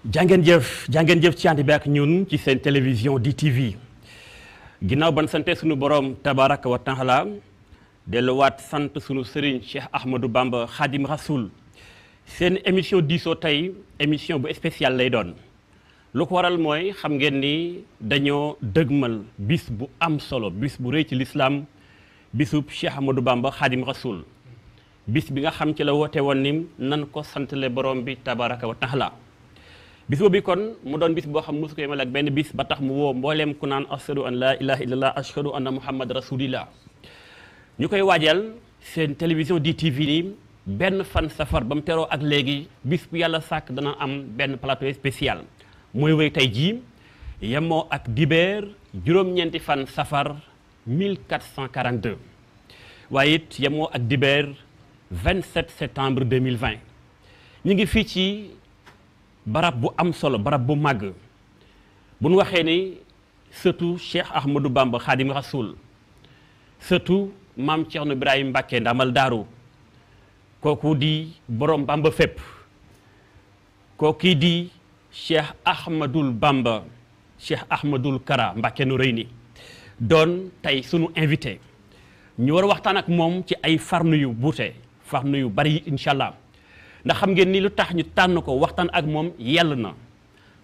jàngeen jëf ci ànd bi ak ñun ci seen télévision DTV ginnaaw ban sante sunu borom tabaraka wa taala delluwaat sant sunu sëriñ Cheikh Ahmadou Bamba Khadim Rasoul seen émission diisoo tey émission bu spéciale lay doon lu ko waral mooy xam ngeen ni dañoo dëgmal bis bu am solo bis bu rëy ci l'islam bisub Cheikh Ahmadou Bamba Khadim Rasoul bis bi nga xam ci la woote woon ni nan ko santale borom bi tabaraka wa taala bis boobu kon mu doon bis boo xam mosu ko yemal ak benn bis ba tax mu woo mbooleem ku naan ashadu an laa ilaha illallah ashadu anna muhammad rasulillah ñu koy waajal seen télévision DTV ni benn fan safar ba mu teroo ak léegi bis bu yàlla sàkk dana am benn plateau spécial mooy wéy tey jii yemoo ak dibeer juróom-ñeenti fan safar 1442 waaye it yemoo ak dibeer 27 septembre 2020 ñu ngi fii ci barab bu am solo barab bu màgg bu nu waxee ni surtout Cheikh Ahmadou Bamba Khadim Rasoul surtout maam Thierno Ibrahima Mbacké Ndamal Daaru kooku di borom Bamba fépp kooku di Cheikh Ahmadoul Bamba Cheikh Ahmadoul Kara Mbacké Noreyni doon tey sunu invité ñu war a waxtaan ak moom ci ay farnu yu buute farnu yu bari incha allah ndax xam ngeen ni lu tax ñu tànn ko waxtaan ak moom yell na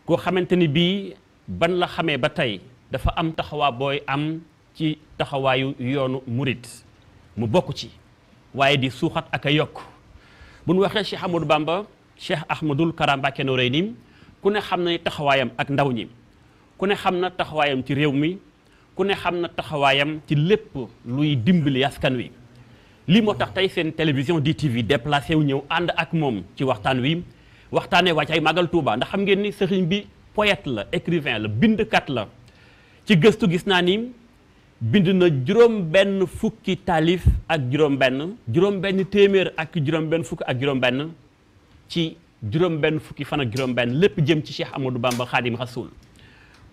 koo xamante ni bii ban la xamee ba tey dafa am taxawaa booy am ci taxawaayu yoonu murit mu bokk ci waaye di suuxat ak a yokk bu ñu waxee Cheikh Ahmadou Bamba Cheikh Ahmadoul Kara Mbacké Noreyni ku ne xam na ni taxawaayam ak ndaw ñi ku ne xam na taxawaayam ci réew mi ku ne xam na taxawaayam ci lépp luy dimbali askan wi lii moo tax tey seen télévision DTV déplacé wu ñëw ànd ak moom ci waxtaan wi waxtaanee wàcc ay Magal Touba ndax xam ngeen ni sëriñ bi poète la écrivain la bindkat la ci gëstu gis naa ni bind na juróom-benn fukki taalif ak juróom-benn téeméer ak juróom-benn fukk ak juróom-benn ci juróom-benn fukki fan ak juróom-benn lépp jëm ci Cheikh Ahmadou Bamba Khadim Rasoul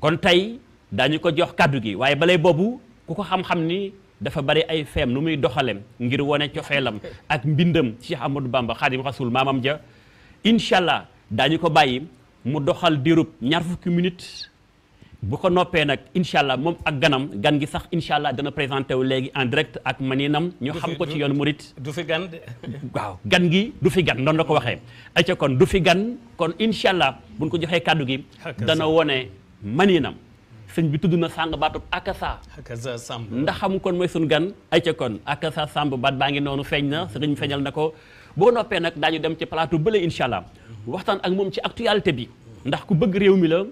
kon tey daañu ko jox kàddu gi waaye balay boobu ku ko xam-xam ni dafa bari ay feem nu muy doxalem ngir wane cofeelam ak mbindam Cheikh Ahmadou Bamba Khadim Rasoul maamam ja incha allah daañu ko bàyyi mu doxal diirub ñaar fukki minutes bu ko noppee nag incha allah moom ak gan gi sax incha allah dana présenté wu léegi en direct ak maninam ñu xam ko ci yoonu murit du fi gan de waaw gan gi du fi gan noonu la ko waxee ayca kon du fi gan kon incha allah buñ ko joxee kàddu gi dana wone maninam sëñ bi tudd na sàng baatub akasa Samb ndax xam kon mooy suñu gan ayca kon akasa Samb baat baa ngi noonu feeñ na sëriñ feeñal na ko boo noppee nag daañu dem ci plateau bële incha allah waxtaan ak moom ci actualité bi ndax ku bëgg réew mi la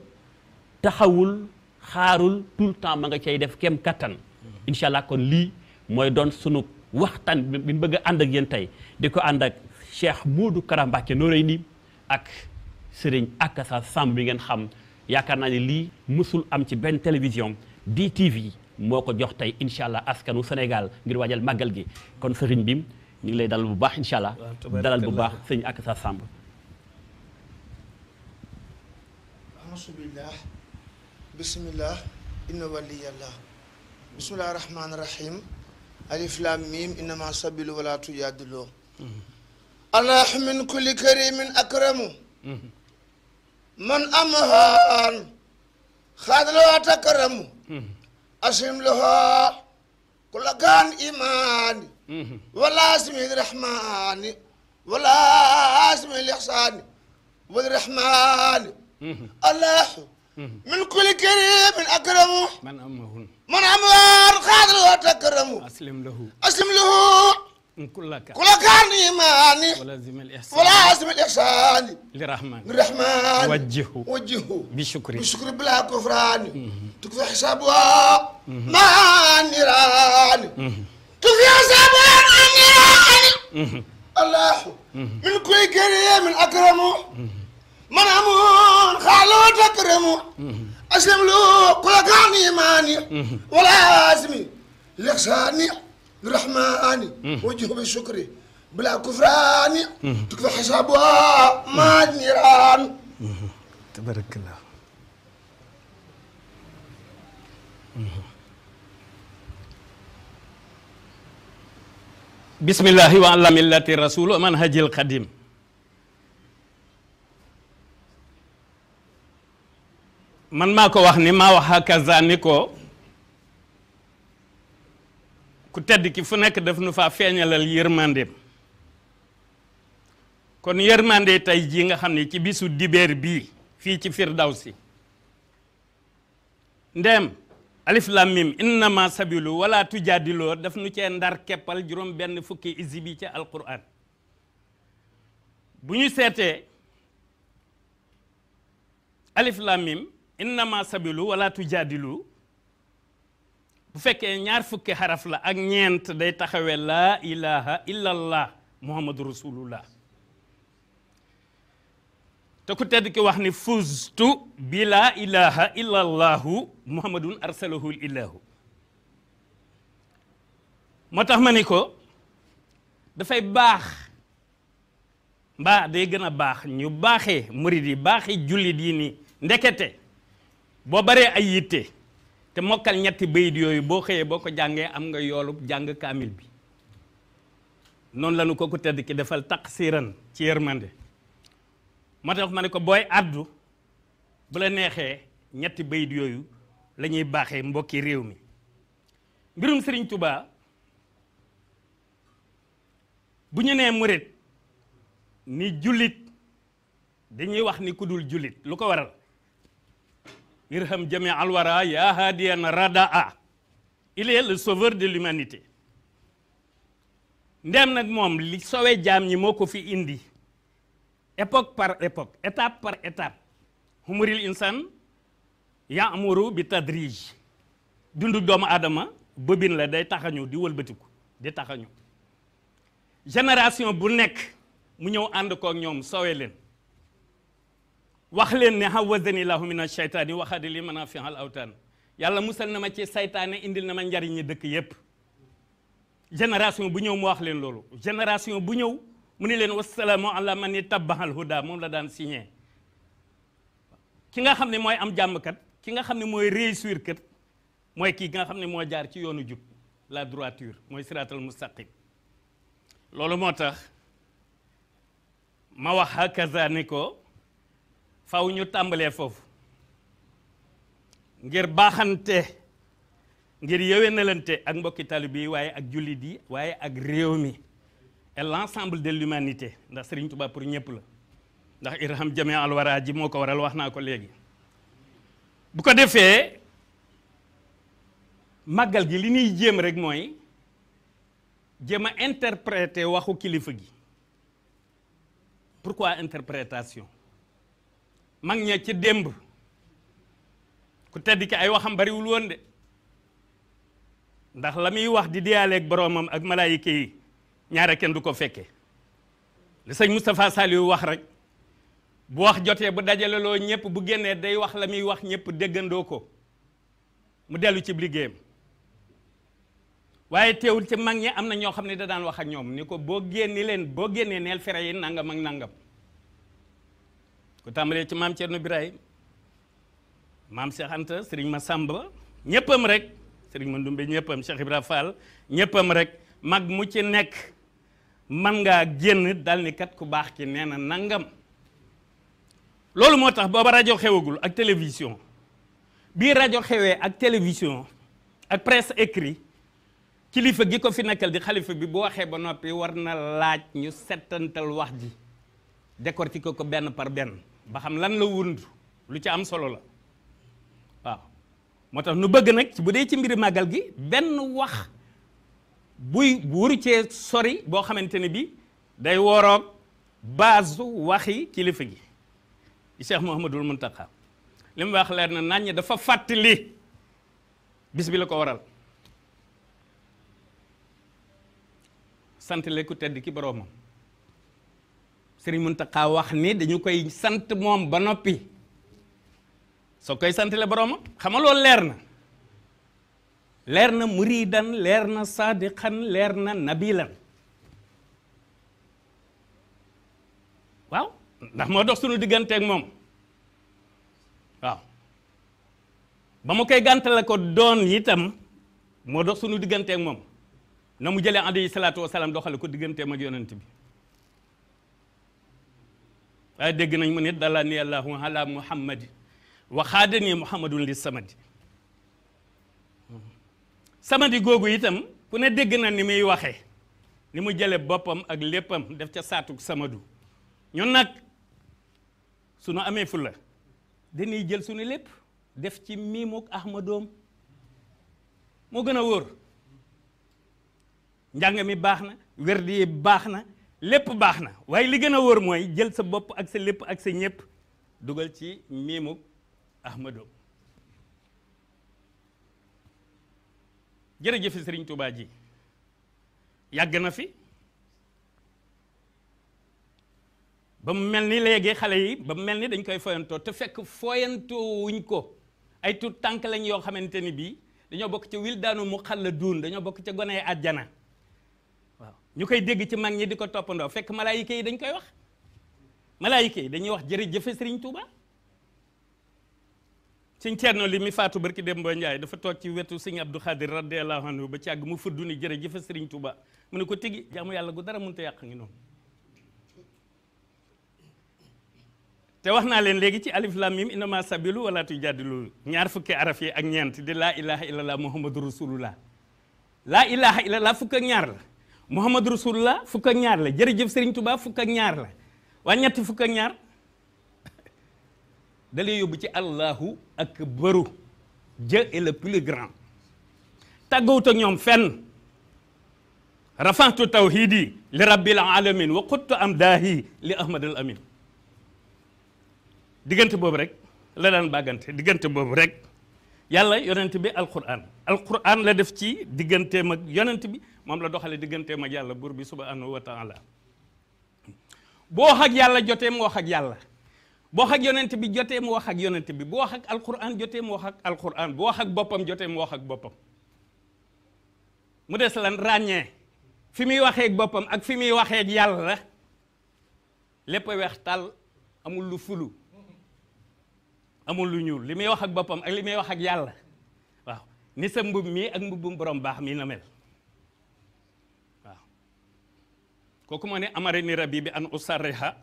taxawul xaarul tout le temps ma nga cay def kem kattan incha allah kon lii mooy doon sunu waxtaan bi ñu bëgg a ànd ak yéen tey di ko ànd ak Cheikh Ahmadou Kara Mbacké Noreyni ak sëriñ akasa Samb bi ngeen xam yaakaar naa ne lii mësul am ci benn télévision DTV moo ko jox tey incha allah askanu Sénégal ngir waajal màggal gi kon sëriñ bi ñu ngi lay dalal bu baax incha allah dalal bu baax sëriñ akasa Samb asubillah bismillah inna waliyallah bismillahi rahmani rahim alif lam mim innama sabilu wala tujadilu allah min kulli karimin akramu man amahan khadlo takaramu asim laha kulakan imani wala asmi rahmani wala asmi lihsani wal rahmani الله من كل كريم أكرمه من أموال خاطر وتكرمه أسلم له كل كان إيماني ولا أزم الإحسان للرحمن وجهه بشكر بلا كفران تكفي حسابها ما نيران تكفي حسابها ما نيران الله من كل كريم أكرمه من أمون خالو تكرمو أسلم له كل كان إيماني ولا أزمي لحساني الرحمن وجهه بالشكر بلا كفران تكفي حسابها ما نيران تبارك الله بسم الله وعلى ملة الرسول ومنهج القديم man maa ko wax ni maa wax hakaza ni ko ku tedd ki fu nekk daf nu faa feeñalal yërmandeem kon yërmande tey jii nga xam ne ci bisu dibeer bii fii ci Firdawsi ndem alif lam mim innama sabilu wala tujaadiloo daf nu cee ndar keppal juróom benn fukki isibi ci alquran bu ñu seetee alif lam mim innama sabilu wala tujaadilu bu fekkee ñaar fukki xaraf la ak ñeent day taxawee laa ilaha illallah muhammadu rasulullah te ku tedd ki wax ni fuztu bi laa ilaha illallahu muhammadun arsalahu illahu moo tax ma ni ko dafay baax mbaa day gën a baax ñu baaxee murid yi baaxee jullit yi ni ndekete boo baree ay yitte te mokkal ñetti bayit yooyu boo xëyee boo ko jàngee am nga yoolu jàng kaamil bi noonu la nu ko ku tedd ki defal taqsiran ci yërmande moo tax ma ne ko booy addu bu la neexee ñetti bayit yooyu la ñuy baaxee mbokki réew mi mbirum Sëriñ Tuubaa bu ñu nee murit ni jullit dañuy wax ni ku dul jullit lu ko waral irham jami alwara ya hadiyan radaa il est le sauveur de l'humanité ndem nag moom li sowe jaam ñi moo ko fi indi époque par époque étape par étape humuril insan ya'muru bi tadrij dundu doomu aadama bobine la day taxañu di wëlbatiku di taxañu génération bu nekk mu ñëw ànd kook ñoom sowe leen wax leen ne hawazani lahu min ash-shaytaani wa xaada li manaafi'a al-awtaan yàlla musal na ma ci saytaane indil na ma njariñi dëkk yépp génération bu ñëw mu wax leen loolu génération bu ñëw mu ni leen wasalaamu ala man ittabaal huda moom la daan signé ki nga xam ne mooy am jàmm kat ki nga xam ne mooy réussir kat mooy kii nga xam ne moo jaar ci yoonu jub la droiture mooy siraatal mustaqim loolu moo tax ma wax hakaza ni ko faw ñu tàmbalee foofu ngir baaxante ngir yéwénalante ak mbokki talib yi waaye ak jullit yi waaye ak réew mi et l'ensemble de l'humanité ndax Sëriñ Tuubaa pour ñëpp la ndax irham jami alwara ji moo ko waral wax naa ko léegi bu ko defee màggal gi li ñuy jéem rek mooy jéem a interpréter waxu kilifa gi pourquoi interprétation mag ña ci démb ku tedd ki ay waxam bariwul woon de ndax la muy wax di diyaaleeg boroomam ak malaayika yi ñaare kenn du ko fekke li sëñ Moustapha Saliou wax rek bu wax jotee bu dajaleloo ñëpp bu génnee day wax la muy wax ñëpp déggandoo ko mu dellu ci liggéeyam waaye teewul ci mag ñi am na ñoo xam ne da daan wax ak ñoom ni ko boo génnee neel fere yi nangam ak nangam ku tàmbalee ci maam Thierno Birahim maam Cheikh Anta sëriñ Massamba ñëppam rek sëriñ Mandoumbe ñëppam Cheikh Ibra Fall ñëppam rek mag mu ci nekk man ngaa génn dal ni kat ku baax ki nee na nangam loolu moo tax booba rajo xewagul ak télévision bii rajo xewee ak télévision ak presse écrit kilifa gi ko fi nekkal di xalifa bi bu waxee ba noppi war na laaj ñu settantal wax ji décortiquer ko benn par benn ba xam lan la wund lu ci am solo la waaw moo tax nu bëgg nag bu dee ci mbiri màggal gi benn wax buy waru cee sori boo xamante ne bi day woroog base waxi kilifa gi Cheikh Mouhamadoul Mountakha li mu wax leer na naññ dafa fàttali bis bi la ko waral sant le ku tedd ki boroomam Serigne Mountakha wax ni dañu koy sant moom ba noppi soo koy sant le boroomam xam nga loolu leer na muridan leer na sadiqan leer na nabilan waaw ndax moo dox sunu digganteeg moom waaw ba mu koy gàntale ko doon itam moo dox sunu digganteeg moom na mu jëlee alayhi salaatu wasalaam doxale ko digganteem ak yonent bi waaye dégg nañ mu nit dala ni allahu ala muhammadi waxaadani muhammadun li samadi samadi googu itam ku ne dégg na ni muy waxee ni mu jële boppam ak léppam def ca saatuk samadu ñun nag sunu amee fulla dañuy jël sunu lépp def ci miimuk ahmadoom moo gën a wóor njàng mi baax na werdi yi baax na lépp baax na waaye li gën a wóor mooy jël sa bopp ak sa lépp ak sa ñépp dugal ci miimuk ahmadoom jërëjëf Sëriñ Tuubaa ji yàgg na fi ba mu mel ni léegi xale yi ba mu mel ni dañ koy foyantoo te fekk foyantoo wuñ ko ay tuut tànk lañ yoo xamante ni bii dañoo bokk ca wildaanu muxalladuun dañoo bokk ca gone àjjana waaw ñu koy dégg ci mag ñi di ko toppandoo fekk malaayika yi dañ koy wax malaayika yi dañuy wax jërëjëf Sëriñ Tuubaa Sëñ Ceerno li mi faatu barki Demba Njaay dafa toog ci wetu Sëñ Abdou Khadir radiyallahu anhu ba ci àgg mu fuddu ni jërëjëf Sëriñ Tuubaa mu ne ko tigi jaamu yàlla gu dara mënta yàq ngi noonu te wax naa leen léegi ci alif lam mim innama sabilu wala tujadilu ñaar fukki araf yi ak ñeent di laa ilaha illallah muhammadu rasulullah laa ilaha illallah fukk ak ñaar la muhammadu rasulullah fukk ak ñaar la jërëjëf Sëriñ Tuubaa fukk ak ñaar la waa ñetti fukk ak ñaar da lay yóbbu ci allahu akbaru Dieu est le plus grand tàggawut ak ñoom fenn rafantu tawhidi li rabbil alamin wa quttu am daahi li ahmad al amin diggante boobu rek la daan bàggante diggante boobu rek yàlla yonent bi alquran la def ci digganteem ak yonent bi moom la doxale digganteem ak yàlla buur bi subhanahu wa taala boo wax ak yàlla jotee mu wax ak yàlla boo wax ak yonent bi jotee mu wax ak yonent bi boo wax ak alquran jotee mu wax ak alquran boo wax ak boppam jotee mu wax ak boppam mu des lan ràññee fi muy waxee ak boppam ak fi muy waxee ak yàlla lépp a weex tàll amul lu fulu amul lu ñuul li muy wax ak boppam ak li muy wax ak yàlla waaw ni sa mbub mii ak mbubbum borom baax mii na mel waaw kooku moo ne amare ni rabbi bi an usarriha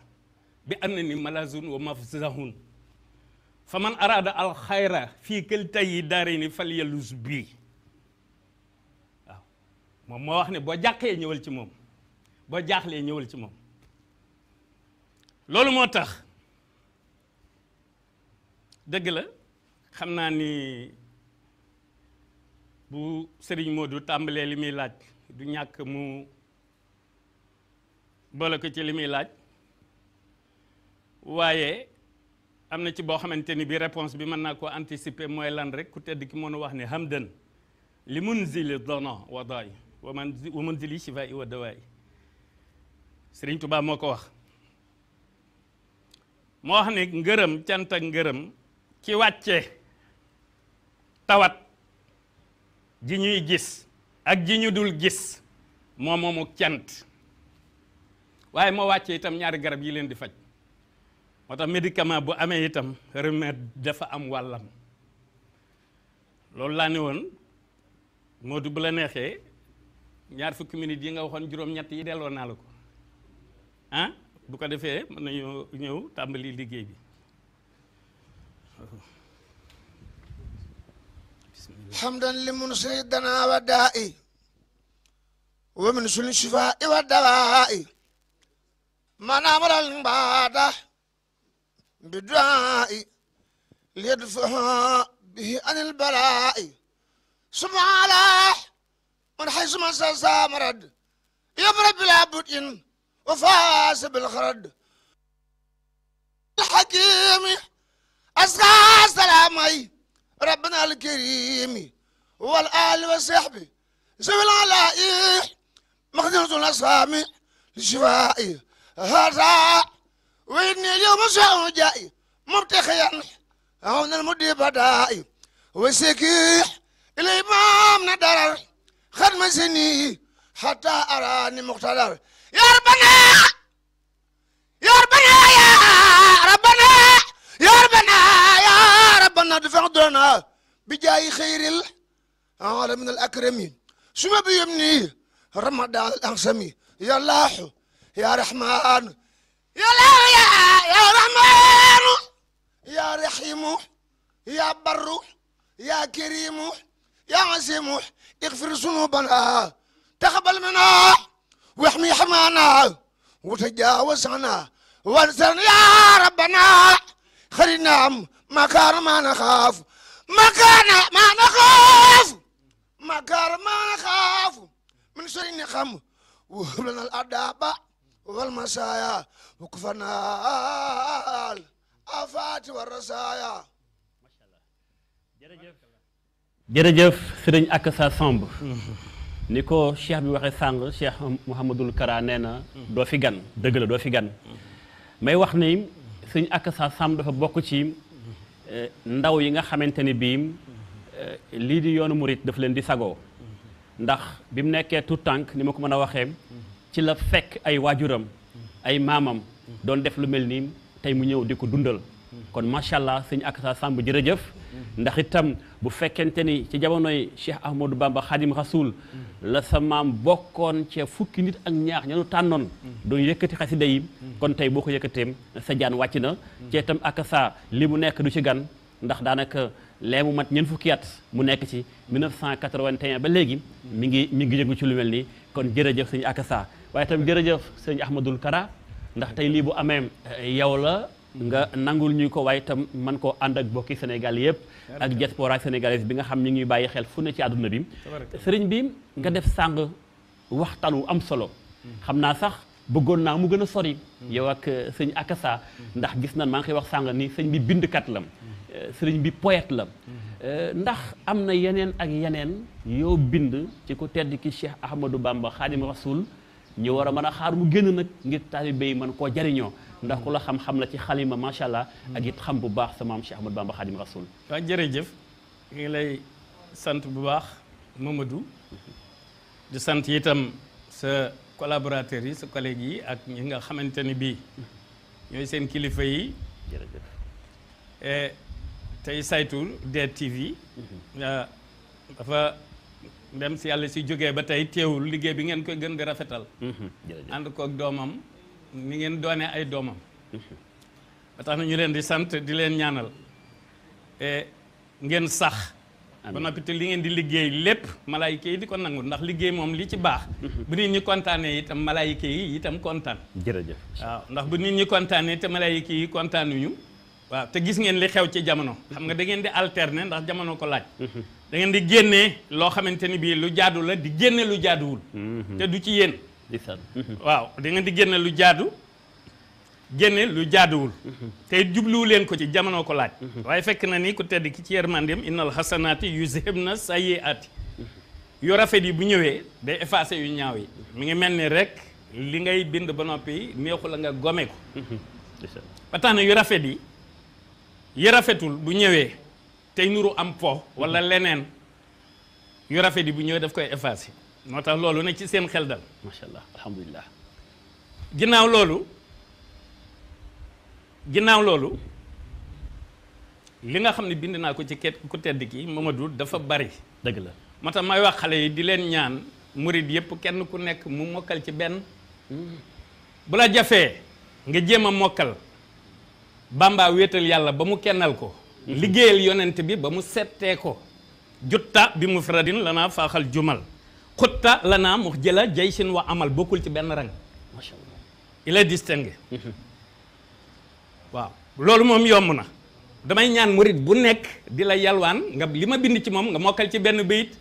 bi anna ni malazun wa mafzahun fa man arada al xayra fii kël tayi daare ni fal yalus bii waaw moom moo wax ne boo jàqee ñëwal ci moom boo jaaxlee ñëwal ci moom loolu moo tax dëgg la xam naa ni bu Serigne Modou tàmbalee li muy laaj du ñàkk mu boole ko ci li muy laaj waaye am na ci boo xamante ni bi réponse bi mën naa koo anticiper mooy lan rek ku tedd ki mënu wax ne hamdan li munzili dana wa daay wa munzili shifaa'i wa dawaay Serigne Touba moo ko wax moo wax ne ngërëm cant ak ngërëm ci wàcce tawat ji ñuy gis ak ji ñu dul gis moo moomu cant waaye moo wàcce itam ñaari garab yi leen di faj moo tax médicament bu amee itam remède dafa am wàllam loolu laa ne woon Modou bu la neexee ñaar fukki minutes yi nga waxoon juróom-ñett yi delloo naa la ko ah bu ko defee mën nañu ñëw tàmbali liggéey bi حمدا لمنصر الدنا والداء ومن سل الشفاء والدواء من أمر العبادة بالدعاء ليدفع به عن البلاء سبحان من حيث ما سامرد يبرد بلا بدء وفاز بالخرد الحكيم أسقى سلامي ربنا الكريم والآل والصحب سوي العلائي مخدرة الأصحاب للشفاء هذا وإني اليوم شاء جائي مبتخيا هون المدي بدائي وسكيح الإمام ندرر خدم سني حتى أراني مقتدر يا ربنا يا ربنا يا ربنا يا ربنا يا ربنا دفع درنا بجاي خير العالمين الأكرمين سما بيمني رمضان الأنسمي يا الله يا رحمن يا الله يا رحمن يا رحيم يا بر يا كريم يا عزيم اغفر ذنوبنا تقبل منا واحمي حمانا وتجاوز عنا وانصرنا يا ربنا خلينا مكان ما نخاف مكان ما نخاف مكان ما نخاف من شر نخم وهب لنا الأداب والمسايا وكفنا الآفات والرسايا. jërëjëf sëriñ Akassa Samb ni ko cheikh bi waxee sàng cheikh Mouhamadul Kara nee na doo fi gan dëgg la doo fi gan may wax ni sëriñ Akassa Samb dafa bokk ci ndaw yi nga xamante ni bii lii di yoonu murit daf leen di sagoo ndax bi mu nekkee tout tànk ni ma ko mën a waxee ci la fekk ay waajuram ay maamam doon def lu mel nii tey mu ñëw di ko dundal kon macha allah sëñ Akassa Samb jërëjëf ndax itam bu fekkente ni ci jamonoy Cheikh Ahmadou Bamba Khadim Rasoul la sa maam bokkoon ca fukki nit ak ñaar ñanu tànnoon doon yëkkati xasida yi kon tey boo ko yëkkateem sa jaan wàcc na ci itam Akassa li mu nekk du ci gan ndax daanaka lee mu mat ñeent fukki at mu nekk ci 1981 ba léegi mi ngi yëngu ci lu mel nii kon jërëjëf sëñ Akassa waaye itam jërëjëf sëñ Ahmadul Kara ndax tey lii bu amee yow la nga nangul ñu ko waaye itam man koo ànd ak bokki Sénégal yëpp ak diaspora sénégalaise bi nga xam ñu ngi bàyyi xel fu ne ci àdduna bi sëriñ bi nga def sàng waxtaan wu am solo xam naa sax bëggoon naa mu gën a sori yow ak sëñ Akassa ndax gis nan maa ngi koy wax sàng ni sëñ bi bindkat la sëriñ bi poète la ndax am na yeneen ak yeneen yoo bind ci ku tedd ki Cheikh Ahmadou Bamba Khadim Rasoul ñu war a mën a xaar mu génn nag ngir taalibe yi mën koo jariñoo ndax ku la xam-xam la ci xalima macha allah ak it xam bu baax sa maam Cheikh Ahmadou Bamba Khadim Rasoul. waaw jërëjëf ngi lay sant bu baax Mamadou di sant itam sa collaborateurs yi sa collègues yi ak ñi nga xamante ni bii ñooy seen kilifa yi. jërëjëf. tey saytul DTV. dafa dem si yàlla si jógee ba tey teewul liggéey bi ngeen koy gën di rafetal. ànd koog doomam. ni ngeen doonee ay doomam ba tax na ñu leen di sant di leen ñaanal ngeen sax ba noppi te li ngeen di liggéey lépp malaayika yi di ko nangu ndax liggéey moom li ci baax bu nit ñi kontaanee itam malaayika yi itam kontaan jërëjëf waaw ndax bu nit ñi kontaanee te malaayika yi kontaanuñu waaw te gis ngeen li xew ci jamono xam nga da ngeen di alterner ndax jamono ko laaj da ngeen di génnee loo xamante ni bii lu jaadu la di génne lu jaaduwul te du ci yéen waaw da ngeen di génne lu jaadu génne lu jaaduwul te jubluwu leen ko ci jamono ko laaj waaye fekk na ni ku tedd ki ci yërmandeem innal xasanaati yuzhibna sayyi'aati yu rafet yi bu ñëwee day effacé yu ñaaw yi mi ngi mel ni rek li ngay bind ba noppi neexu la nga gome ko ba tax na yu rafet yi rafetul bu ñëwee tey nuru am po wala leneen yu rafet yi bu ñëwee daf koy effacé moo tax loolu ne ci seen xel dal macha allah alhamdulilah ginnaaw loolu li nga xam ne bind naa ko ci ku tedd ki Mamadou dafa bari dëgg la moo tax may wax xale yi di leen ñaan murid yépp kenn ku nekk mu mokkal ci benn bu la jafee nga jéem a mokkal Bamba wéetal yàlla ba mu kennal ko liggéeyal yonent bi ba mu settee ko jutta bi mufradin lanaa faaxal jumal xutta lanaa mu jëla jaysin wa amal bokkul ci benn rang macha allah il est distingué waaw loolu moom yomb na damay ñaan murid bu nekk di la yalwaan nga li ma bind ci moom nga mokkal ci benn bayit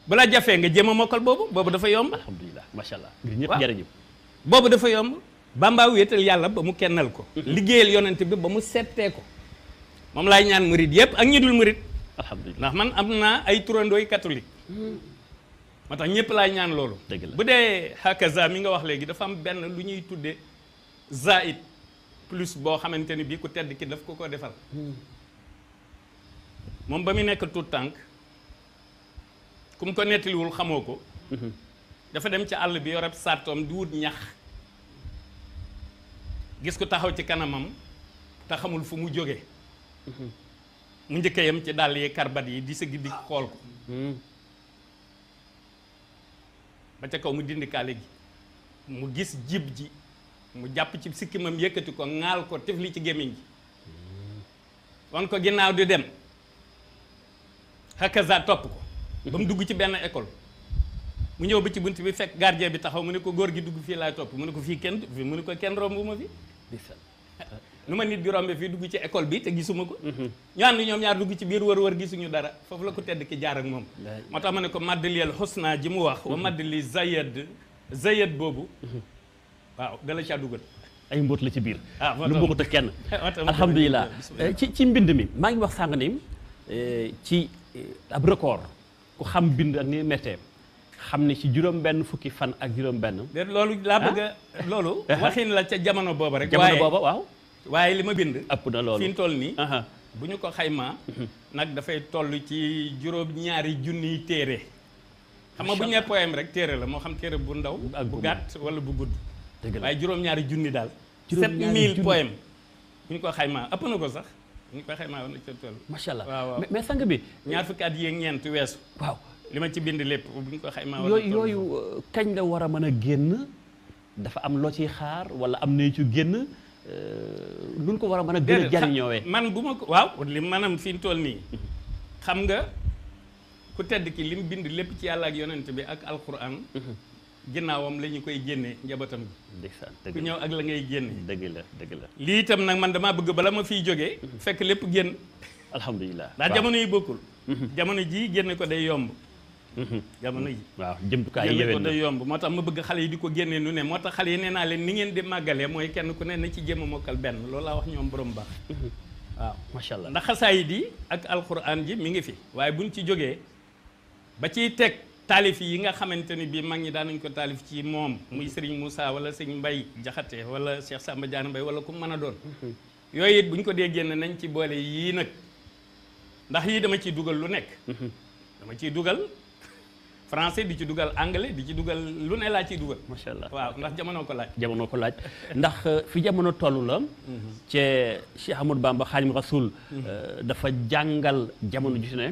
bu la jafee nga jéem a mokkal boobu dafa yomb alhamdulilah macha allah ngir ñëpp jërëjëf boobu dafa yomb Bamba wéetal yàlla ba mu kennal ko liggéeyal yonent bi ba mu settee ko moom laay ñaan murid yépp ak ñi dul murid alhamdulilah ndax man am naa ay turandooy catholique moo tax ñëpp laay ñaan loolu dëgg la bu dee hakaza mi nga wax léegi dafa am benn lu ñuy tudde zaid plus boo xamante ni bii ku tedd ki daf ko defal moom ba mu nekk tout tànk ku mu ko nettaliwul xamoo ko dafa dem ci àll bi yoreb sartoom di wut ñax gis ko taxaw ci kanamam te xamul fu mu jóge mu njëkk yam ci dàll yi karbat yi di sëgg di xool ko ba ca kaw mu dindi kaale gi mu gis jib ji mu jàpp ci sikkimam yëkkati ko ŋaal ko tefli ci gémmiñ gi wan ko ginnaaw di dem hakaza topp ko ba mu dugg ci benn école mu ñëw ba ci bunt bi fekk gardien bi taxaw mu ne ko góor gi dugg fii laay topp mu ne ko fii kenn mu ne ko kenn rombu ma fi nu ma nit bi rombe fii dugg ci école bi te gisuma ko ñu ànd ñoom ñaar dugg ci biir wër gisuñu dara foofu la ko tedd ki jaar ak moom moo tax ma ne ko maddaliyel xusna ji mu wax wa maddali zayed boobu waaw dala caa dugal ay mbóot la ci biir lu bokkut ak kenn alhamdulilah ci mbind mi maa ngi wax sànq ni ci ab record ku xam bind ak ni méttee xam ne ci juróom-benn fukki fan ak juróom-benn. loolu laa bëgg a loolu. waxin la ca jamono booba rek. jamono booba waaw. waaye li ma bind. ëpp na loolu fi mu toll nii. bu ñu ko xaymaa. nag dafay toll ci juróom-ñaari junniy téere. xam nga bu ñu nee poème rek téere la moo xam téere bu ndaw. bu gàtt wala bu gudd. dëgg la waaye juróom-ñaari junni daal. juróom-ñaari 7000 poème bu ñu ko xaymaa ëpp na ko sax. bu ñu ko xaymaa woon na ca toll. macha allah waaw mais sang bi. ñaar fukki at yi ñeent weesu. waaw. li ma ci bind lépp bu ñu ko xaymaa yooyu kañ la war a mën a génn dafa am loo ciy xaar wala am na ci génn lu ko war a mën a gën a jariñoowee man bu ma ko waaw li maanaam fi ñu toll nii xam nga ku tedd ki li mu bind lépp ci yàlla ak yonent bi ak alquran ginnaawam la ñu koy génnee njabootam gi ku ñëw ak la ngay génne dëgg la lii itam nag man damaa bëgg bala ma fiy jógee fekk lépp génn alhamdulilah ndax jamono yi bokkul jamono ji génne ko day yomb jamono ji waaw jëmtukaay yi ko day yomb moo tax ma bëgg xale yi di ko génnee nu ne moo tax xale yi nee naa leen ni ngeen di màggalee mooy kenn ku ne na ci jéem a mokkal benn loolu laa wax ñoom borom baax waaw macha allah ndax xasaayid yi ak alquran ji mi ngi fi waaye buñ ci jógee ba ciy teg taalif yi nga xamante ni bii mag ñi daan nañ ko taalif ci moom muy Serigne Moussa wala Serigne Mbaye Jaxate wala Cheikh Samba Diagne Mbaye wala ku mën a doon yooyu it buñ ko dee génn nañ ci boole yii nag ndax yii dama ciy dugal lu nekk dama ciy dugal français di ci dugal anglais di ci dugal lu ne laa ciy dugal macha allah waaw ndax jamono ko laaj ndax fi jamono toll la ci Cheikh Ahmadou Bamba Xaadimu Rasuul dafa jàngal jamono ju ne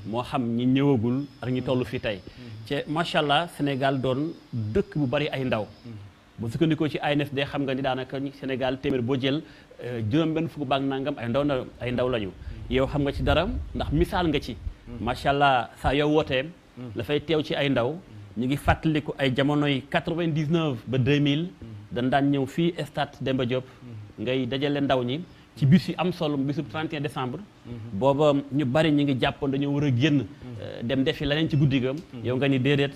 moo xam ñi ñëwagul ak ñi toll fii tey ci macha allah Sénégal doon dëkk bu bari ay ndaw bu sukkandikoo ci ANSD xam nga ni daanaka Sénégal téeméer boo jël juróom-benn fukk baak nangam ay ndaw lañu yow xam nga ci dara ndax misaal nga ci macha allah saa yow wootee dafay teew ci ay ndaw ñu ngi fàttaliku ay jamonoy 99 ba 2000 dañ daan ñëw fii stade Demba Diop ngay dajale ndaw ñi ci bis yu am solo bisu 31 décembre booba ñu bari ñu ngi jàppoon dañoo war a génn dem defi leneen ci guddi ga yow nga ni déedéet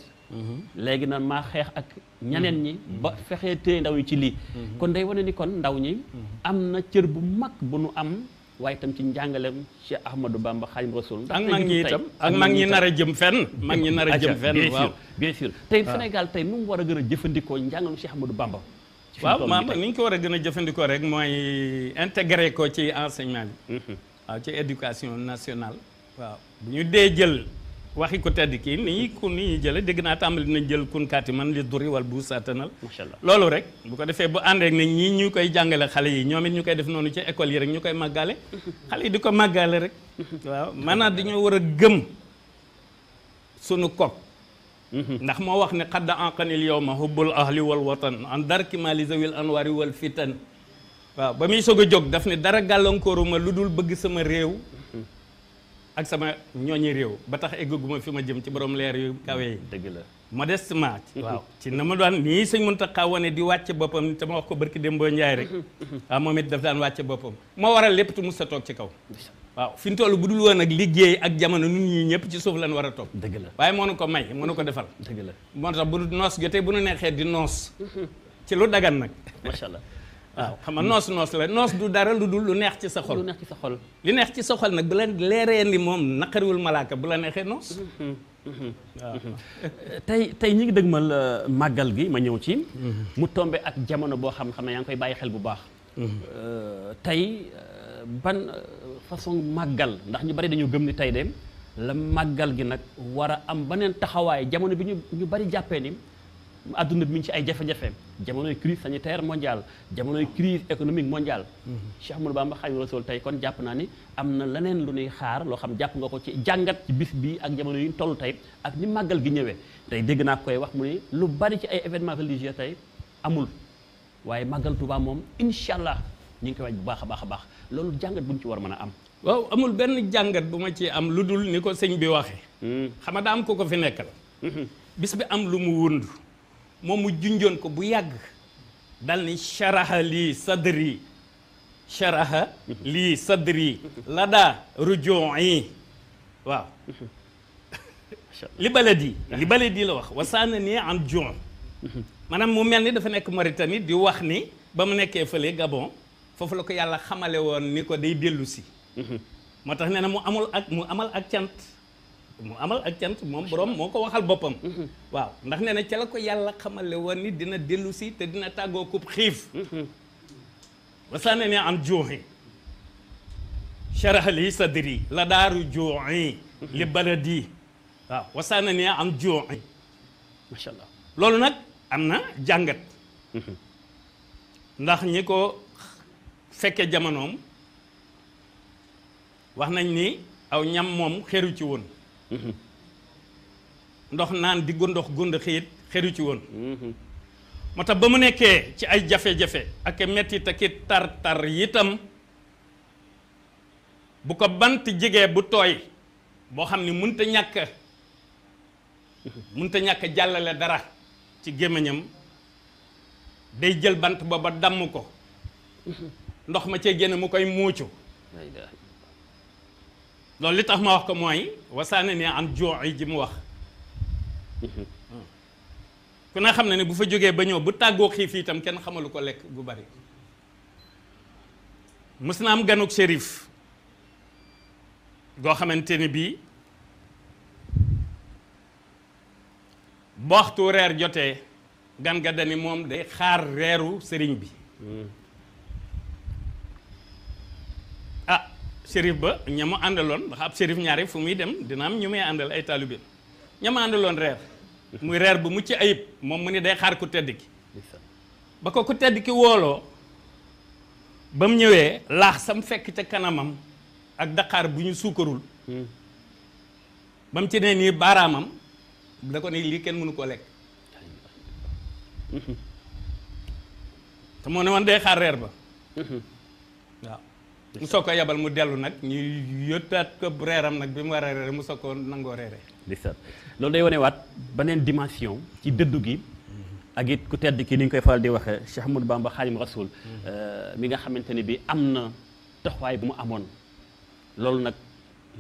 léegi nag maa xeex ak ñeneen ñi ba fexee téye ndaw ñi ci lii kon day wane ni kon ndaw ñi am na cër bu mag bu nu am waaye itam ci njàngaleem Cheikh Ahmadou Bamba Xaadimu Rasuul ak mag ñi itam ak mag ñi nar a jëm fenn mag ñi nar a jëm fenn waaw bien sûr tey Sénégal tey nu mu war a gën a jëfandikoo njàngaleem Cheikh Ahmadou Bamba waaw maam ni ñu ko war a gën a jëfandikoo rek mooy intégré ko ci enseignement bi waaw ci éducation nationale waaw bu ñu dee jël waxi ko tedd kii ni ñuy jële dégg naa tàmbali dinañ jël kun kaati man li duri wal bu saatanal macha allah loolu rek bu ko defee bu àndee ak ne ñii ñu koy jàngale xale yi ñoom it ñu koy def noonu ci école yi rek ñu koy màggale xale yi di ko màggale rek waaw maanaam dañoo war a gëm sunu kok ndax moo wax ne xadda anqanil yawma hubbul ahli wal watan an darki mali zawil anwari wal fitan waaw ba muy soog a jóg daf ne dara gàllankooruma lu dul bëgg sama réew ak sama ñooñi réew ba tax eggaguma fi ma jëm ci borom leer yu kawe yi dëgg la modestement waaw ci na ma daan nii sëñ Muntaxa wane di wàcce boppam te ma wax ko barki Dembo Njaay rek waaw moom it daf daan wàcce boppam moo waral lépp tu mus sa toog ci kaw waaw fi mu toll bu dul woon ak liggéey ak jamono nun ñii ñëpp ci suuf lañ war a toog dëgg la waaye moo nu ko may moo nu ko defal dëgg la moo tax bu noos jotee bu nu neexee di noos ci lu dagan nag macha allah waaw xam nga noos la noos du dara lu dul lu neex ci sa xol lu neex ci sa xol li neex ci sa xol nag bu la leeree ni moom naqariwul malaaka bu la neexee noos waaw tey ñi ngi dëgmal màggal gi ma ñëw ci mu tombe ak jamono boo xam ne yaa ngi koy bàyyi xel bu baax tey ban façon màggal ndax ñu bari dañu gëm ni tey de la màggal gi nag war a am beneen taxawaay jamono bi ñu bari jàppee ni adduna bi mi ngi ci ay jafe-jafe jamonoy crise sanitaire mondiale jamonoy crise économique mondiale Cheikh Ahmadou Bamba Xaadimu Rasuul tey kon jàpp naa ni am na leneen lu ñuy xaar loo xam jàpp nga ko ci jàngat ci bis bi ak jamono yi ñu toll tey ak ni màggal gi ñëwee tey dégg naa koy wax mu ni lu bari ci ay événements religieux tey amul waaye màggal Tuubaa moom incha allah ñu ngi koy waaj bu baax a baax a baax loolu jàngat bu ñu ci war a mën a am waaw amul benn jàngat bu ma ci am lu dul ni ko sëñ bi waxee. xam nga daa am ko ko fi nekkal. bis bi am lu mu wund moom mu junjoon ko bu yàgg dal ni sharaha lii sadri sharaha lii sadri la daa ruju'i waaw li baladi la wax wasaana nii an jon maanaam mu mel ni dafa nekk Mauritanie di wax ni ba mu nekkee fële Gabon foofu la ko yàlla xamale woon ni ko day dellu si moo tax nee na mu amal ak cant moom borom moo ko waxal boppam waaw ndax nee na ca la ko yàlla xamale woon ni dina dellu si te dina tàggoo kub xiif wasaana nii an juuxi sharaha li sadri la daaru juuxi li baladi waaw wasaana nii an juuxi macha allah loolu nag am na jàngat ndax ñi ko fekke jamonoom wax nañ ni aw ñam moom xeru ci woon ndox naan di ndox gund xiit xeru ci woon moo tax ba mu nekkee ci ay jafe-jafe ak mettit ak tar-tar itam bu ko bant jegee bu tooy boo xam ni mënta ñàkk jàllale dara ci gémmiñam day jël bant booba damm ko ndox ma cee génn mu koy muucu loolu li tax ma wax ko mooy wasaane ne am jooy ji mu wax ku ne xam ne ne bu fa jógee ba ñëw bu tàggoo xiif itam kenn xamalu ko lekk gu bari mës na am ganuk shérif goo xamante ni bii bu waxtu reer jotee gan ga dani moom day xaar reeru sëriñ bi ah shérif ba ña mu àndaloon ndax ab shérif ñaari fu muy dem dina am ñu may àndal ay taalibe ña mu àndaloon reer muy reer bu mucc ayib moom mu ni day xaar ku tedd ki ba ko ku tedd ki wooloo ba mu ñëwee laax sam fekk ca kanamam ak daqaar bu ñu suukarul ba mu ci ne nii baaraamam da ko ni lii kenn mënu koo lekk te moo ne woon day xaar reer ba waaw mu soog ko yebal mu dellu nag ñu yottaat ko reeram nag bi mu war a reere mu soog ko nangoo reere loolu day wane waat beneen dimension ci dëddu gi ak it ku tedd ki ni ñu koy faral di waxee Cheikh Ahmadou Bamba Xaadimu Rasuul mi nga xamante ni bi am na taxawaay bu mu amoon loolu nag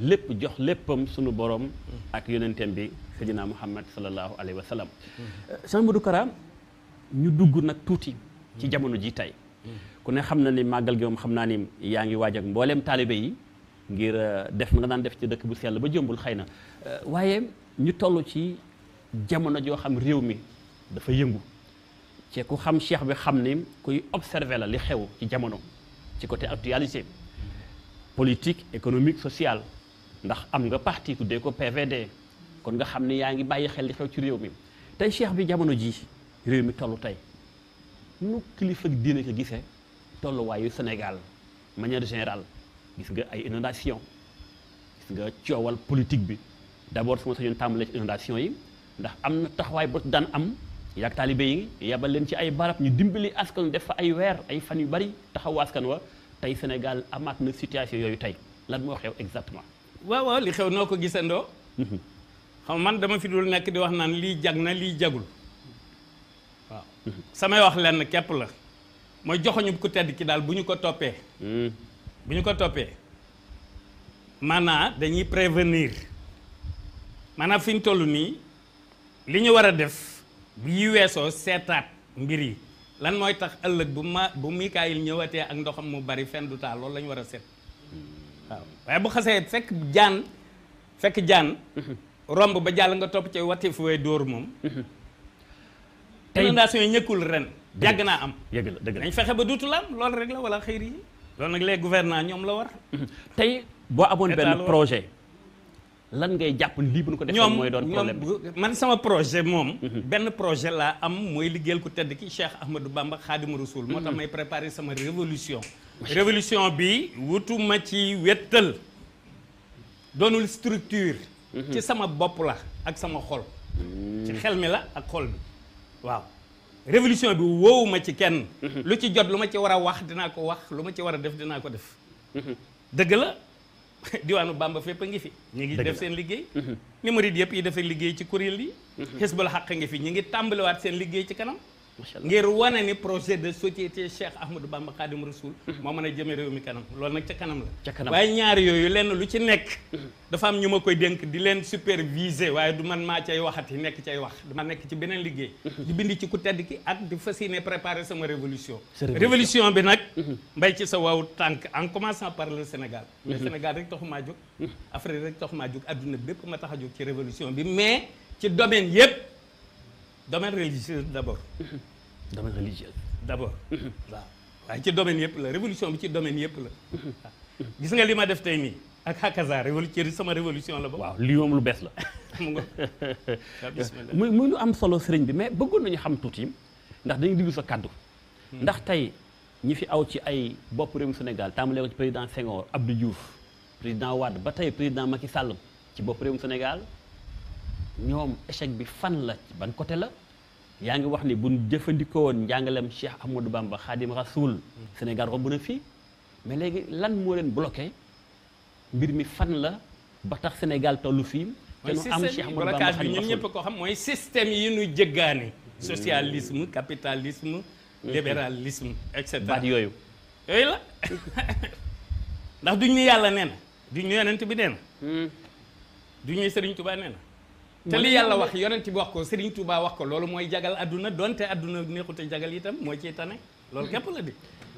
lépp jox léppam sunu borom ak yonenteem bi Seydina Muhammad sallallahu alayhi wa sallam Cheikh Ahmadou Kara ñu dugg nag tuuti ci jamono ji tey ku ne xam na ni màggal gi moom xam naa ni yaa ngi waaj ak mbooleem taalibe yi ngir def na nga daan def ci dëkk bu sell ba jëmbul xëy na waaye ñu toll ci jamono joo xam réew mi dafa yëngu ci ku xam cheikh bi xam ni kuy observer la li xew ci jamono ci côté actualité politique économique sociale ndax am nga parti tuddee ko PVD kon nga xam ni yaa ngi bàyyi xel li xew ci réew mi tey cheikh bi jamono ji réew mi toll tey nu kilifa diine ko gisee tolluwaayu Sénégal manière générale gis nga ay inondation gis nga coowal politique bi d'abord su ma sañoon tàmbalee ci inondation yi ndax am na taxawaay boo daan am yaag taalibe yi yabal leen ci ay barab ñu dimbali askan def fa ay weer ay fan yu bari taxawu askan wa tey Sénégal amaat na situation yooyu tey lan moo xew exactement. waaw li xew noo ko gisandoo. xam man dama fi dul nekk di wax naan lii jag na lii jagul waaw. samay wax lenn képp la mooy joxoñu ku tedd ki daal bu ñu ko toppee. bu ñu ko toppee maanaam dañuy prévenir maanaam fi ñu toll nii li ñu war a def bu yi weesoo seetaat mbir yi lan mooy tax ëllëg bu Mikaayil ñëwatee ak ndoxam mu bari fen du taal loolu la ñu war a seet waaw waaye bu xasee fekk jaan romb ba jàll nga topp ci wati fu way dóor moom inondation yi ñëkkul ren yàgg naa am yëgg la dëgg la dañ fexe ba duutu la am loolu rek la wala xëyr yi loolu nag les gouvernants ñoom la war tey boo amoon benn projet lan ngay jàpp lii bu ñu ko defee mooy doon problème man sama projet moom benn projet laa am mooy liggéeyal ku tedd ki Cheikh Ahmadou Bamba Khadimu Rasoul moo tax may préparer sama révolution bi wutuma ci wettal doonul structure ci sama bopp la ak sama xol ci xel mi la ak xol bi waaw révolution bi woowuma ci kenn lu ci jot lu ma ci war a wax dinaa ko wax lu ma ci war a def dinaa ko def dëgg la diwaanu Bamba fépp a ngi fi ñu ngi def seen liggéey ni murid yëpp yi dafay liggéey ci kuréel yi Hizbul Haq ngi fi ñu ngi tàmbaliwaat seen liggéey ci kanam ngir wane ni projet de société Cheikh Ahmadou Bamba Khadim Rasoul moo mën a jëme réew mi kanam loolu nag ca kanam la waaye ñaari yooyu lenn lu ci nekk dafa am ñu ma koy dénk di leen superviser waaye du man maa cay waxati nekk cay wax dama nekk ci beneen liggéey di bindi ci ku tedd ki ak di fas yéene préparer sama révolution bi nag mbay ci sa waaw tànk en commençant par le Sénégal le Sénégal rek taxu maa jóg Afrique rek taxu maa jóg adduna bépp ma tax a jóg ci révolution bi mais ci domaine yépp domaine religieux d'abord domaine religieux d'abord waaw waaye ci domaine yëpp la révolution bi ci domaine yëpp la gis nga li ma def tey nii ak hakaza révolution sama révolution la ba waaw lii moom lu bees la mu nga muy lu am solo sëriñ bi mais bëggoon nañu xam tuuti ndax dañuy diglu sa kàddu ndax tey ñi fi aw ci ay bopp réewum Sénégal tàmbalee ko ci président Senghor Abdou Diouf président Wade ba tey président Macky Sall ci bopp réewum Sénégal ñoom échec bi fan la ban côté la yaa ngi wax ni buñ jëfandikoo woon njàngaleem Cheikh Ahmadou Bamba Khadim Rasoul Sénégal romb na fii mais léegi lan moo leen bloqué mbir mi fan la ba tax Sénégal tollu fii te nu am Cheikh Ahmadou Bamba Khadim Rasoul ñun ñëpp ko xam mooy système yi ñu jëggaane socialisme capitalisme libéralisme et cetera baat yooyu la ndax duñ ñu yàlla nee na duñ ñu yonent bi nee na duñ ñu Serigne Touba nee na te li yàlla wax yonent bi wax ko Serigne Touba wax ko loolu mooy jagal adduna donte adduna neexute jagal itam moo ciy tane loolu képp la di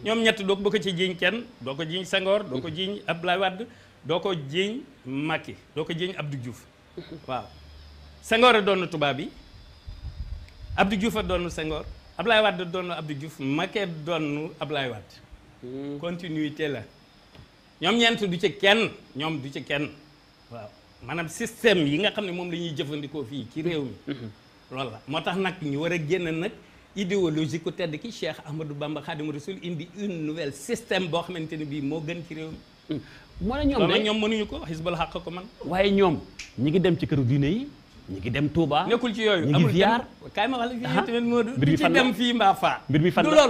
ñoom ñett doo ko ci jiiñ kenn doo ko jiiñ Senghor doo ko jiiñ Abdoulaye Wade doo ko jiiñ Macky doo ko jiiñ Abdou Diouf waaw Senghor a doon tubaab bi Abdou Diouf a doon Senghor Abdoulaye Wade doon Abdou Diouf Macky doon Abdoulaye Wade continuité la ñoom ñeent du ci kenn ñoom du ci kenn waaw maanaam système yi nga xam ne moom la ñuy jëfandikoo fii ci réew mi loolu la moo tax nag ñu war a génn nag idéologie ku tedd ki Cheikh Ahmadou Bamba Khadim Rasoul indi une nouvelle système boo xamante ne bii moo gën ci réew mi moo ne ñoom de ñoom mënuñu ko Hizbul Haq ko man waaye ñoom ñi ngi dem ci këru diine yi ñi ngi dem Touba nekkul ci yooyu ñi ngi ziar kaay ma wax la fii tamit moo du ci dem fii mbaa faa mbir mi fan du la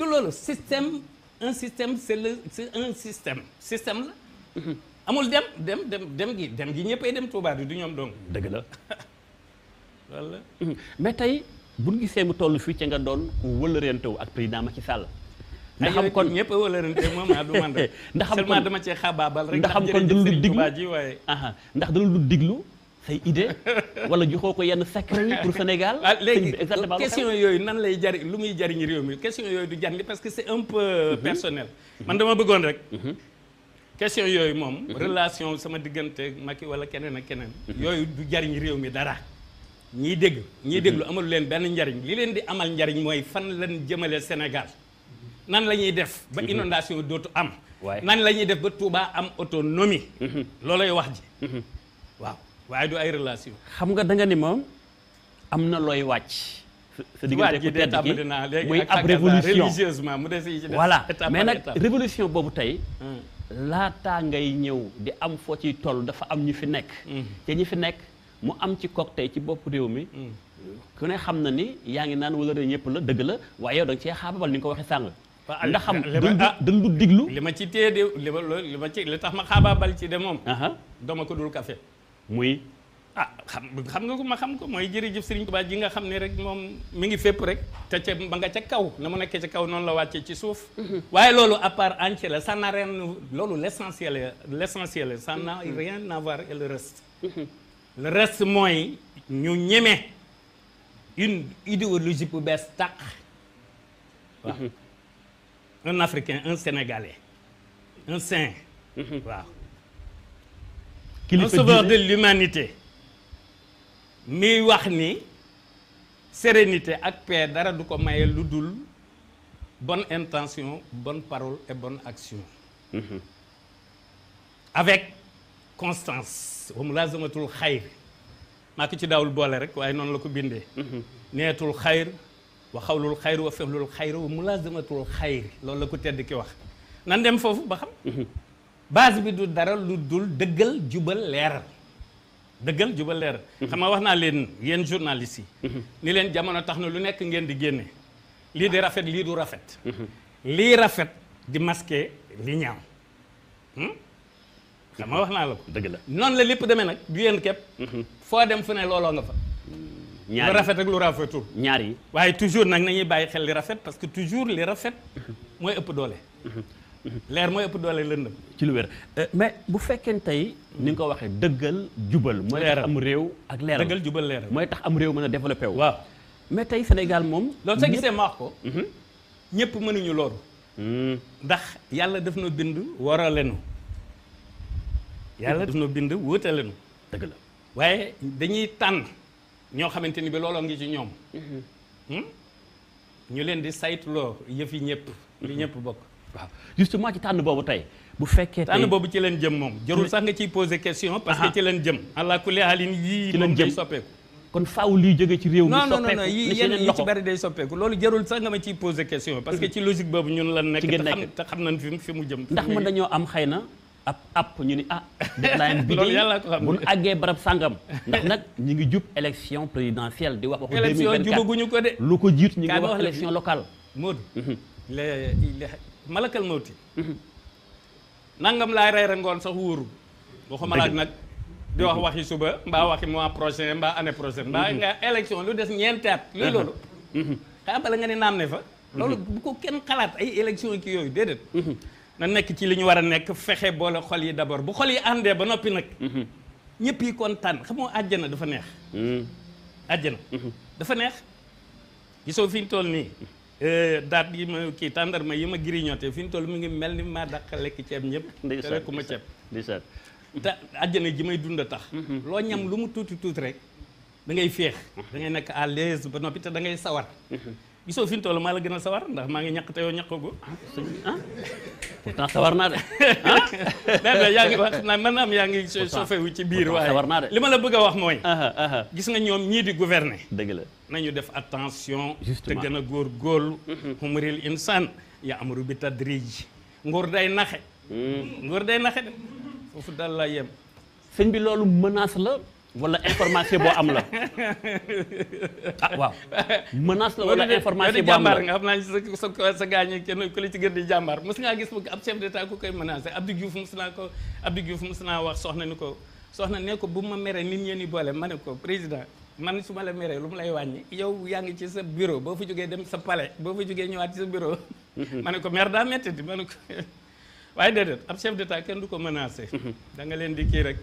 loolu système un système c'est un système la amul dem gi ñëppay dem Touba du ñoom dong dëgg la loolu la mais tey bu ñu gisee mu toll fii ca nga doon ku wëlërentewu ak président Macky Sall ndax xam kon ñëpp a wëlërente moom du man rek ndax xam seulement dama cee xabaabal rek ndax xam kon dañu lu diglu ji waaye ndax dañu lu diglu say idée wala joxoo ko yenn secret yi pour Sénégal léegi question yooyu nan lay jariñ lu muy jariñ réew mi question yooyu du jariñ parce que c'est un peu personnel man dama bëggoon rek question yooyu moom relation sama diggante Macky wala keneen ak keneen yooyu du jariñ réew mi dara ñiy déglu amalu leen benn njariñ li leen di amal njariñ mooy fan lañ jëmale Sénégal nan la ñuy def ba inondation dootu am nan la ñuy def ba Touba am autonomie loolay wax ji waaw waaye du ay relation xam nga da nga ni moom am na looy wàcc sa diggante ku tedd ki muy ab révolution religieusement mu des yi ci def voilà mais nag révolution boobu tey laataa ngay ñëw di am foo ciy toll dafa am ñu fi nekk te ñi fi nekk mu am ci kook tey ci bopp réew mi ku ne xam na ni yaa ngi naan wala ñëpp la dëgg la waaye yow da nga cee xaababal ni nga ko waxee sàng ndax xam dañ du diglu li ma ci téye de li ma ci li tax ma xaababal ci de moom dama ko dul café muy xam nga ko ma xam ko mooy jërëjëf Serigne Touba ji nga xam ne rek moom mi ngi fépp rek te ca ba nga ca kaw na mu nekkee ca kaw noonu la wàccee ci suuf waaye loolu à part entière la ça n'a rien loolu l'essentiel ça n'a rien à voir et le reste mooy ñu ñeme une idéologie bu bees tàq waaw un Africain un Sénégalais un Saint waaw un sauveur de l'humanité mi wax ni sérénité ak paix dara du ko maye lu dul bonne intention bonne parole et bonne action avec constance wa mulazamatul xayr maa ko ci daawul boole rek waaye noonu la ko bindee neetul xayr wa xawlul xayr wa fexlul xayr wa mulazamatul xayr loolu la ko tedd ki wax nan dem foofu ba xam base bi du dara lu dul dëggal jubal leeral xam nga wax naa leen yéen journalistes yi ni leen jamono tax na lu nekk ngeen di génne lii di rafet lii du rafet lii rafet di masquer li ñaaw xam nga wax naa la ko. dëgg la noonu la lépp demee nag du yéen képp. foo dem fu ne looloo nga fa. lu rafet ak lu rafetul. ñaar yi waaye toujours nag nañuy bàyyi xel li rafet parce que toujours li rafet mooy ëpp doole. leer mooy ëpp doole lëndëm. ci lu wér mais bu fekkee tey ni nga ko waxee dëggal jubal. mooy tax am réew ak leeral dëggal jubal leeral. mooy tax am réew mën a développé wu. waaw mais tey Sénégal moom. loolu sa gisee ma wax ko. ñëpp mënuñu loolu. ndax yàlla daf na bind waralenu yàlla daf na bind wóotalenu. dëgg la waaye dañuy tànn ñoo xamante ni bi looloo ngi ci ñoom. ñu leen di saytuloo yëf yi ñëpp. li ñëpp bokk. waaw justement ci tànn boobu tey bu fekkee tey tànn boobu ci leen jëm moom jarul sax nga ciy poser question parce que ci leen jëm allah kulli haalin yii moom day soppeeku kon faaw liy jóge ci réew mi non yi yenn yi ci bari day soppeeku loolu jarul sax nga ma ciy poser question parce que ci logique boobu ñun lan nekk te xam nañ fi mu jëm ndax mën dañoo am xëy na ab app ñu ni deadline bi loolu yàlla ko xam bu ñu àggee barab sàngam ndax nag ñu ngi jub élection présidentielle di wax waxu 2024 élection jubaguñu ko de lu ko jiit ñu ngi wax élection locale Modou malakal mawti nangam laay reere ngoon sax wóoru waxuma laak nag di wax waxi suba mbaa waxi mois prochain mbaa année prochaine mbaa nga élection lu des ñeenti at luy loolu xaa bala nga ne naam ne fa loolu bu ko kenn xalaat ay élection ki yooyu déedéet na nekk ci li ñu war a nekk fexe boole xol yi d'abord bu xol yi àndee ba noppi nag ñëpp yi kontaan xam nga àjjana dafa neex àjjana dafa neex gisoo fi ñu toll nii daat yi ma kii tàndarma yi ma grignoté fi ñu toll mu ngi mel ni maa dàq lekk ceeb ñëpp te lekkuma ceeb te àjjana ji may dund a tax loo ñam lu mu tuuti tuuti rek da ngay féex da ngay nekk à l'aise ba noppi te da ngay sawar gisoo fi ñu toll maa la gën a sawar ndax maa ngi ñaq te yow ñaqagu pourtant sawar naa de da yaa ngi wax naa man am yaa ngi chauffé wu ci biir waaye sawar naa de li ma la bëgg a wax mooy gis nga ñoom ñii di gouverner dëgg la nañu def attention justement te gën a góorgóorlu humuril insan ya amru bi tadrij nguur day naxe nguur day naxe de foofu daal laa yem sëñ bi loolu menace la wala information boo am la waaw menace la wala information boo am la nga xam naa sa gaañi kenn ku la ci gën di jàmbaar mos ngaa gis ab chef d'état ku koy menacé Abdou Diouf mos naa wax soxna ni ko soxna ne ko bu ma meree nit ñeen yi boole ma ne ko président man su ma la meree lu mu lay wàññi yow yaa ngi ci sa bureau boo fa jógee dem sa palais boo fa jógee ñëwaat ci sa bureau ma ne ko mer daa metti di ma ne ko waaye déedéet ab chef d'état kenn du ko menacé da nga leen di kii rek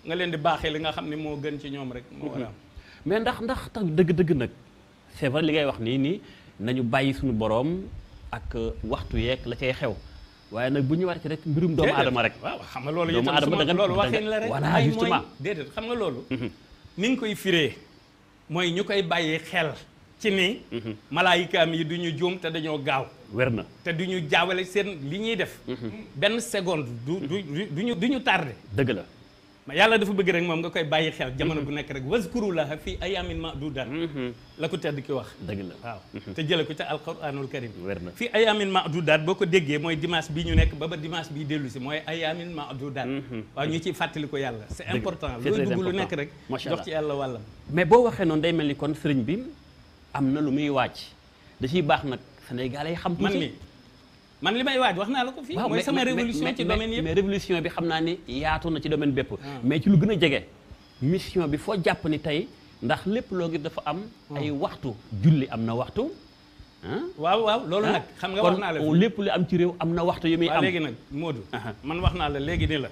nga leen di baaxee li nga xam ne moo gën ci ñoom rek moo war a am mais ndax tax dëgg-dëgg nag c'est vrai li ngay wax nii nañu bàyyi suñu boroom ak waxtu yeeg la cay xew waaye nag bu ñu war ci rek mbirum doomu aadama rek waaw xam nga loolu itam loolu waxin la rek voilà justement déedéet xam nga loolu ni nga koy firee mooy ñu koy bàyyi xel ci ni malaayikaam yi du ñu juum te dañoo gaaw wér na te du ñu jaawale seen li ñuy def benn seconde du ñu tardé dëgg la yàlla dafa bëgg rek moom nga koy bàyyi xel jamono bu nekk rek wazkurullaha fii ayaamin ma'duudaat la ko tedd ki wax dëgg la waaw te jële ko ca alquranul karim wér na fii ayaamin ma'duudaat boo ko déggee mooy dimanche bii ñu nekk ba dimanche bii dellu si mooy ayaamin ma'duudaat waaw ñu ciy fàttali ko yàlla c'est important looy dugg lu nekk rek jox ci yàlla wàllam mais boo waxee noonu day mel ni kon sëriñ bi am na lu muy wàcc da ciy baax nag Sénégalais yi xam tuuti man li may waaj wax naa la ko fii mooy sama révolution ci domaine yëpp mais révolution bi xam naa ni yaatu na ci domaine bépp mais ci lu gën a jege mission bi foo jàpp ni tey ndax lépp loo gis dafa am ay waxtu julli am na waxtu waaw loolu nag xam nga wax naa la kon lépp li am ci réew am na waxtu yu muy am léegi nag Modou man wax naa la léegi ni la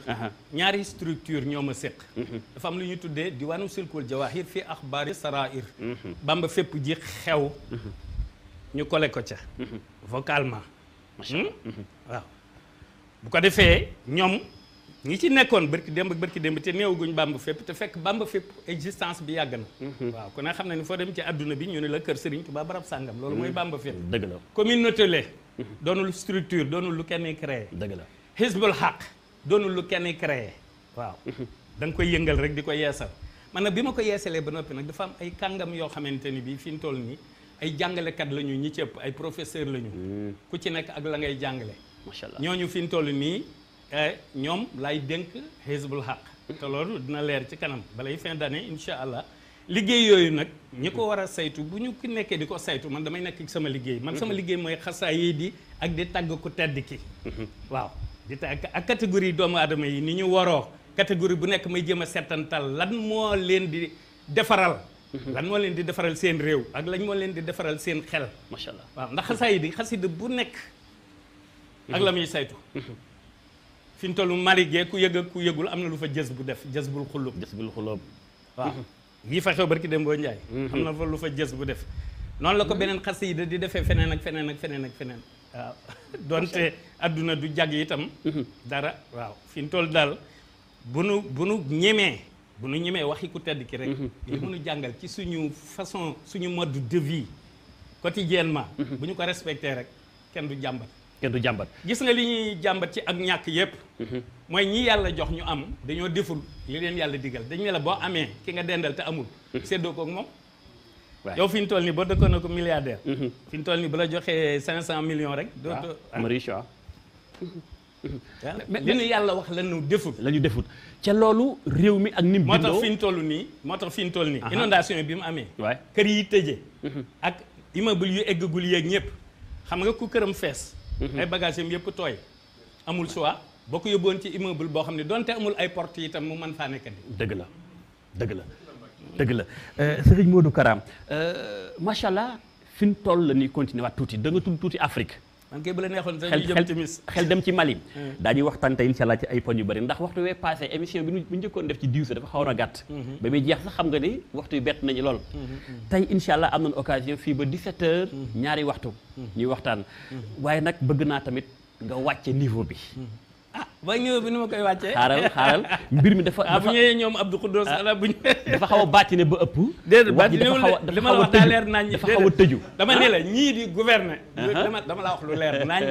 ñaari structure ñoo ma séq dafa am lu ñu tuddee diwaanu silkul jawahir fii axbaari sarair Bamba fépp ji xew ñu kole ko ca vocalement waaw bu ko defee ñoom ñi ci nekkoon bërki démb te néewaguñ Bamba fépp te fekk Bamba fépp existence bi yàgg na waaw ku ne xam ne ni foo dem ci àdduna bi ñu ne la kër Serigne Touba barab sàngam loolu mooy Bamba fépp dëgg la communauté le doonul structure doonul lu kenn créé dëgg la Hizbul Haq doonul lu kenn créé waaw da nga koy yëngal rek di ko yeesal man nag bi ma ko yeesalee ba noppi nag dafa am ay kàngam yoo xamante ni bii fi ñu toll nii ay jàngalekat la ñu ñi ci ëpp ay professeur la ñu ku ci nekk ak la ngay jàngale macha allah ñooñu fi ñu toll nii ñoom lay dénk Hizbul Haq te loolu dina leer ci kanam balay fin d'année incha allah liggéey yooyu nag ñi ko war a saytu bu ñu ki nekkee di ko saytu man damay nekk sama liggéey man sama liggéey mooy xasaayid yi ak di tàgg ku tedd ki waaw di ta ak catégorie doomu aadama yi ni ñu waroo catégorie bu nekk may jéem a settantal lan moo leen di defaral lan moo leen di defaral seen réew ak lañ moo leen di defaral seen xel macha allah waaw ndax xasida bu nekk ak la muy saytu fi ñu toll Mali gee ku yëg ak ku yëgul am na lu fa jës bu def jës bul xulub waaw yii fa xew barki dem boo Njaay am na fa lu fa jës bu def noonu la ko beneen xasida di defee feneen ak feneen ak feneen ak feneen waaw donte adduna du jag itam dara waaw fi ñu toll daal bu nu ñemee waxi ku tedd ki rek li mënu jàngal ci suñu façon suñu mode de vie quotidiennement bu ñu ko respecté rek kenn du jàmbat gis nga li ñuy jàmbat ci ak ñàkk yépp mooy ñi yàlla jox ñu am dañoo deful li leen yàlla digal dañu ne la boo amee ki nga dendal te amul séddoo ko ak moom yow fi ñu toll nii boo dëkkoon na ko milliardaire fi ñu toll nii bu la joxee 500 millions rek doo am riche li ñu yàlla wax la ñu defut ca loolu réew mi ak nim moo tax fi ñu toll nii inondation bi mu amee kër yi tëjee ak immeuble yu eggagul yéeg ñëpp xam nga ku këram fees ay bagages yam yëpp tooy amul choix boo ko yóbboon ci immeuble boo xam ne donte amul ay porte itam mu mën faa nekkandi dëgg la Serigne Modou Kara macha allah fi ñu toll la ñuy continuer waat tuuti da nga tuuti Afrique man kay bu la neexoon sax ñu jëm timis xel dem ci Mali daañuy waxtaan tey incha allah ci ay poñ yu bëri ndax waxtu wee passé émission bi ñu njëkkoon def ci diw sa dafa xawoon a gàtt ba muy jeex sax xam nga ni waxtu yu bett nañu lool tey incha allah am nañu occasion fii ba 17h ñaari waxtu ñuy waxtaan waaye nag bëgg naa tamit nga wàcce niveau bi ba ñëw bi ni ma koy wàccee xaaral mbir mi dafa bu ñëwee ñoom Abdou Khoudoss ala bu dafa xaw a bàttine ba ëpp déedéet bàttine li ma la wax daa leer nañ dafa xaw a tëju dama ne la ñii di gouverner dama la wax lu leer nañ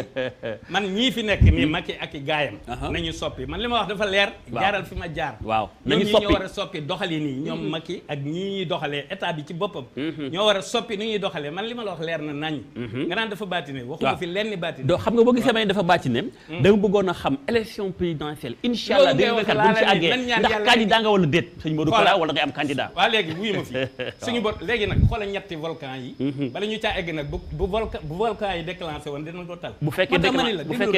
man ñii fi nekk nii Macky ak i gaayam nañu soppi man li ma wax dafa leer jaaral fi ma jaar waaw nañu soppi ñoo war a soppi doxali nii ñoom Macky ak ñii ñuy doxalee état bi ci boppam ñoo war a soppi ni ñuy doxalee man li ma la wax leer na nañ nga naan dafa bàttine waxuma fi lenn bàttine doo xam nga boo gisee may dafa bàttine dama bëggoon a xam élection présidentielle incha allah dégg nga kat buñ ci àggee ndax candidat nga wala déet sëñ Modou Kara wala ngay am candidat waaw léegi wuyu ma fi suñu bor léegi nag xoolal ñetti volcan yi bala ñu caa egg nag bu volcan yi déclenché woon dinañ ko tal bu fekkee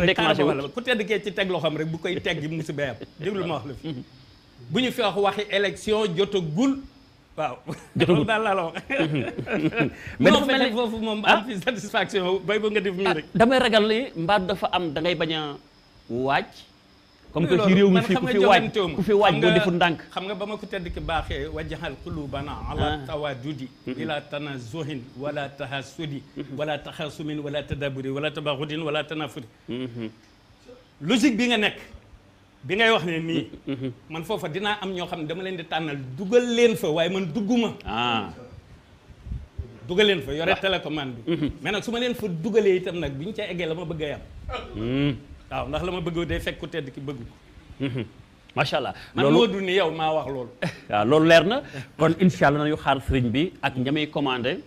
déclenché wala ku tedd kee ci teg loxoom rek bu koy teggi musiba am déglu ma wax la fi bu ñu fi wax waxi élection jotagul waaw loolu daal laa la wax mais dafa mel ni foofu moom am fi satisfaction bay ba nga def nii rek damay ragal ni mbaa dafa am da ngay bañ a waaj comme que ci réew mi fii ku fi waaj boo deful ndànk xam nga ba ma ko tedd ki baaxee wajjahal qulubana ala tawadudi ila tanazuhin wala tahasudi wala taxasumin wala tadaburi wala tabaxudin wala tanafuri logique bi nga nekk bi ngay wax ne nii man foofa dinaa am ñoo xam ne dama leen di tànnal dugal leen fa waaye man dugguma dugal leen fa yore télécommande bi mais nag su ma leen fa dugalee itam nag bi ñu ca eggee la ma bëgg a yam waaw ndax la ma bëgg day fekk ku tedd ki bëgg ko macha allah man moo du ni yow maa wax loolu waaw loolu leer na kon incha allah nañu xaar sëriñ bi ak ñamay commandé